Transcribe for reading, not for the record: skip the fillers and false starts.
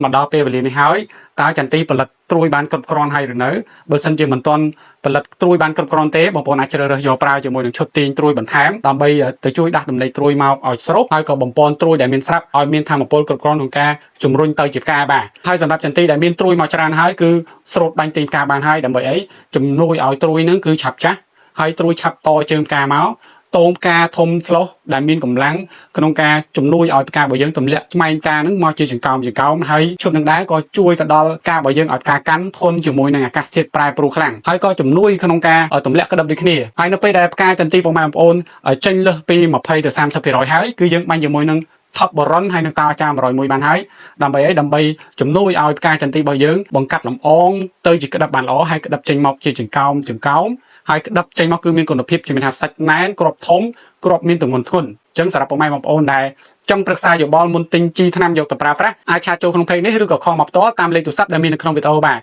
មកដល់ពេលវេលានេះហើយតើចន្ទីផលិតត្រួយបានគ្រប់គ្រាន់ហើយឬនៅបើសិនជាមិនទាន់ផលិតត្រួយបានគ្រប់គ្រាន់ទេបងប្អូនអាចជ្រើសរើសយកប្រើជាមួយនឹងឈុតទាញត្រួយបន្ថែមដើម្បីទៅជួយដាស់ដំណេកត្រួយមកឲ្យស្រុះហើយក៏បំពន់ត្រួយដែលមានស្រាប់ឲ្យមានធម៌ពលគ្រប់គ្រាន់ក្នុងការជំរុញទៅជាផ្កាបាទហើយសម្រាប់ចន្ទីដែលមានត្រួយមកច្រើនហើយគឺស្រូតបាញ់ទាញផ្កាបានហើយដើម្បីអីជំនួយឲ្យត្រួយនឹងគឺឆាប់ចាស់ហើយត្រួយឆាប់តជើងផ្កាមកតូមផ្កាធំឆ្លោះដែលមានកម្លាំងក្នុងការជំនួយឲ្យផ្ការបស់យើងទម្លាក់ស្មែងផ្កាហ្នឹងមកជាចង្កោមចង្កោមហើយឈុតនឹងដែរក៏ជួយទៅដល់ផ្ការបស់យើងឲ្យផ្កាកាន់ធន់ជាមួយនឹងអាកាសធាតុប្រែប្រួលខ្លាំងហើយក៏ជំនួយក្នុងការទម្លាក់ក្តឹបដូចគ្នាហើយនៅពេលដែលផ្កាចន្ទីពុកម៉ែបងប្អូនចេញលើសពី20ទៅ30%ហើយគឺយើងបាញ់ជាមួយនឹង ថប់បរុនហើយនឹងតាអាចារ្យ101បានហើយដើម្បីអីដើម្បីជំនួយឲ្យផ្កាចន្ទីរបស់យើងបង្កាត់លំអងទៅជាក្តឹបបានល្អហើយក្តឹបចេញមកជាចង្កោមចង្កោមហើយក្តឹបចេញមកគឺមានគុណភាពជាមានថាសាច់ណែនគ្រាប់ធំគ្រាប់មានទម្ងន់ធ្ងន់អញ្ចឹងសម្រាប់ពុកម៉ែបងប្អូនដែលចង់ប្រឹក្សាយោបល់មុនទិញជីថ្នាំយកទៅប្រើប្រាស់អាច chat ចូលក្នុង page នេះឬក៏ call មកផ្ទាល់តាមលេខទូរស័ព្ទដែលមាននៅក្នុងវីដេអូបាទ។